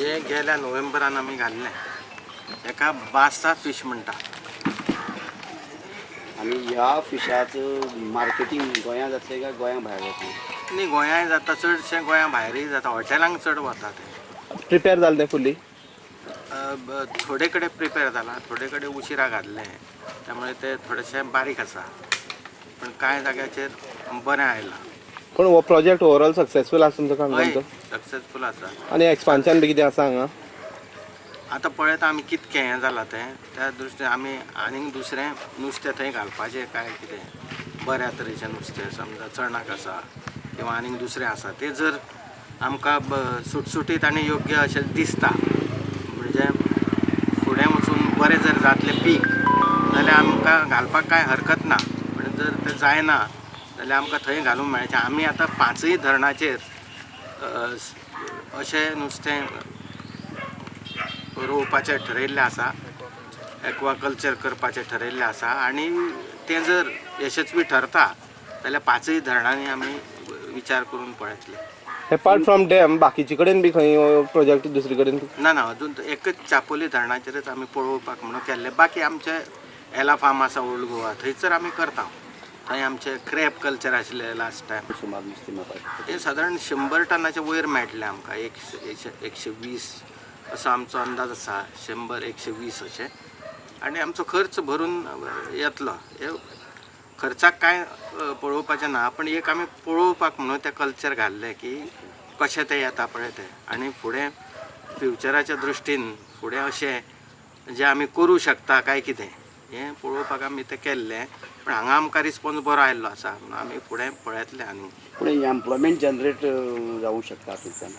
हे गेल्या नोव्हेंबरान आमी घाल्लें. हेका बासा फिश म्हणटा. आनी ह्या फिशाचो मार्केटींग गोंया जातलें काय गोंया भायर जातलें? न्ही, गोंयांय जाता, चडशें गोंया भायरूय जाता, हॉटेलांक चड वता तें. प्रिपेर जालें तें फुल्ली? थोडे कडेन प्रिपेर जाला, थोडे कडेन उशिरा घातलें, त्यामुळे ते थोडेशें बारीक आसा, पण कांय जाग्याचेर बरें आयलां. पूण हो प्रोजेक्ट ओवरऑल सक्सेसफूल आसा तुमचो हय, काणकोणचो? सक्सेसफूल आसा. आनी एक्सपान्शन बी कितें आसा हांगा? आतां पळयता आमी कितकें हें जालां तें, त्या दृश्टीन आमी आनीक दुसरें नुस्तें थंय घालपाचें काय कितें बऱ्या तरेचें नुस्तें, समजा चणाक आसा किंवा आनीक दुसरें आसा, तें जर आमकां सुटसुटीत आनी योग्य अशें दिसता, म्हणजे फुडें वचून बरें जर जातलें पीक जाल्यार आमकां घालपाक कांय हरकत ना. पण जर तें जायना जाल्यार आमकां थंय घालूंक मेळचें. आमी आतां 5 धरणाचेर अशें नुस्तें रोवपाचें ठरयल्लें आसा, एक्वाकल्चर करपाचें ठरयल्लें आसा, आनी तें जर यशस्वी ठरता जाल्यार 5 धरणांनी आमी विचार करून पळयतले. एपार्ट फ्रॉम डॅम बाकीचे कडेन बी खंय प्रोजेक्ट दुसरे कडेन? ना ना, अजून एकच चापोली धरणाचेरच आमी पळोवपाक म्हणून केल्लें. बाकी आमचे एला फार्म आसा ओल्ड गोवा, थंयसर आमी करता. थंय आमचे क्रॅब कल्चर आशिल्लें लास्ट टायम. सुमार नुस्तें मेळपाक शकता? हें सादारण 100 टनाच्या वयर मेळटलें आमकां, 120 असो आमचो अंदाज आसा, 100-120 अशें. आनी आमचो खर्च भरून येतलो. हे खर्चाक कांय पळोवपाचें ना, पण एक आमी पळोवपाक म्हणून तें कल्चर घाल्लें की कशें तें येता पळय तें, आनी फुडें फ्युचराच्या दृश्टीन फुडें अशें जें आमी करूं शकता काय कितें हें पळोवपाक आमी तें केल्लें. पण हांगा आमकां रिस्पोन्स बरो आयिल्लो आसा म्हणून आमी फुडें पळयतले. आनी पूण एम्प्लॉयमेंट जनरेट जावूं शकता हातूंतल्यान?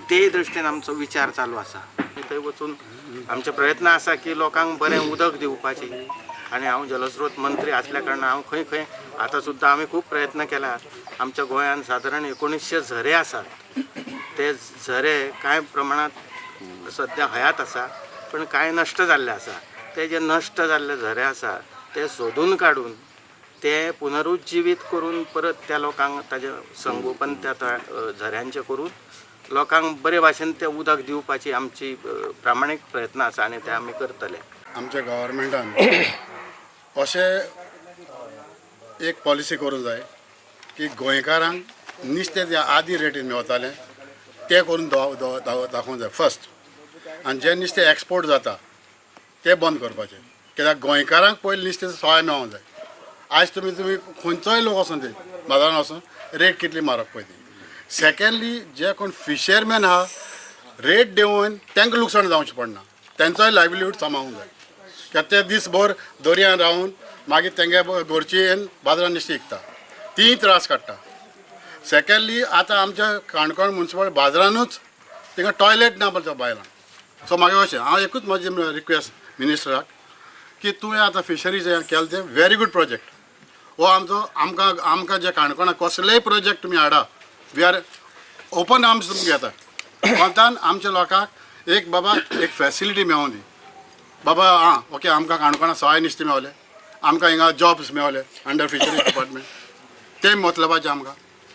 ते दृश्टीन आमचो विचार चालू आसा. थंय वचून आमचे प्रयत्न आसा की लोकांक बरें उदक दिवपाची, आनी हांव जलस्रोत मंत्री आसल्या कारणान हांव खंय खंय आतां सुद्दां आमी खूब प्रयत्न केला. आमच्या गोंयांत सादारण 1900 झरे आसात, ते झरे कांय प्रमाणांत सद्या हयात आसा, पण कांय नश्ट जाल्ले आसा. ते जे नश्ट जाल्ले झरे आसा ते सोदून काडून ते पुनरुज्जीवीत करून परत त्या लोकांक ताजें संगोपन त्या झऱ्यांचें करून लोकांक बरे भाशेन तें उदक दिवपाची आमची प्रामाणीक प्रयत्न आसा आनी ते आमी करतले. आमच्या गव्हर्मेंटान अशें एक पॉलिसी करूंक जाय की गोंयकारांक नुस्तें जे आदी रेटीन मेवतालें तें करून दाखोवंक जाय फर्स्ट, आनी जें नुस्तें एक्सपोर्ट जाता तें बंद करपाचें. कित्याक गोंयकारांक पयलीं नुस्तें सोय मेळोंक जाय. आयज तुमी तुमी खंयचोय लोक वचोन ते बाजारान वचोन रेट कितली म्हारग पळय ती. सेकेंडली, जे कोण फिशरमॅन आहा रेट देंवोवन तांकां लुकसाण जावचें पडना, तेंचोय लायवलीहूड सांबाळूंक जाय. कित्याक ते दीसभर दर्यान रावन मागीर तेंगे घरची येवन बाजारान नुस्तें विकता, तीय त्रास काडटा. सेकेंडली, आतां आमच्या काणकोण म्युनिसिपल बाजारानूच थिंगा टॉयलेट ना पळय बायलांक. सो म्हाका अशें हांव एकूच म्हजी रिक्वेस्ट मिनिस्टराक की तुवें आतां फिशरीज हें केलें तें व्हेरी गूड प्रोजेक्ट. हो आमचो आमकां आमकां जे काणकोणाक कसलेय प्रोजेक्ट तुमी हाडा, we are open arms तुमकां घेता. कोंतान आमच्या लोकांक एक बाबा एक फॅसिलिटी मेळों दी बाबा. आं ओके, आमकां काणकोणाक सवाय नुस्तें मेवलें, आमकां हिंगा जॉब्स मेवले अंडर फिशरीज डिपार्टमेंट, तें मतलबाचें आमकां.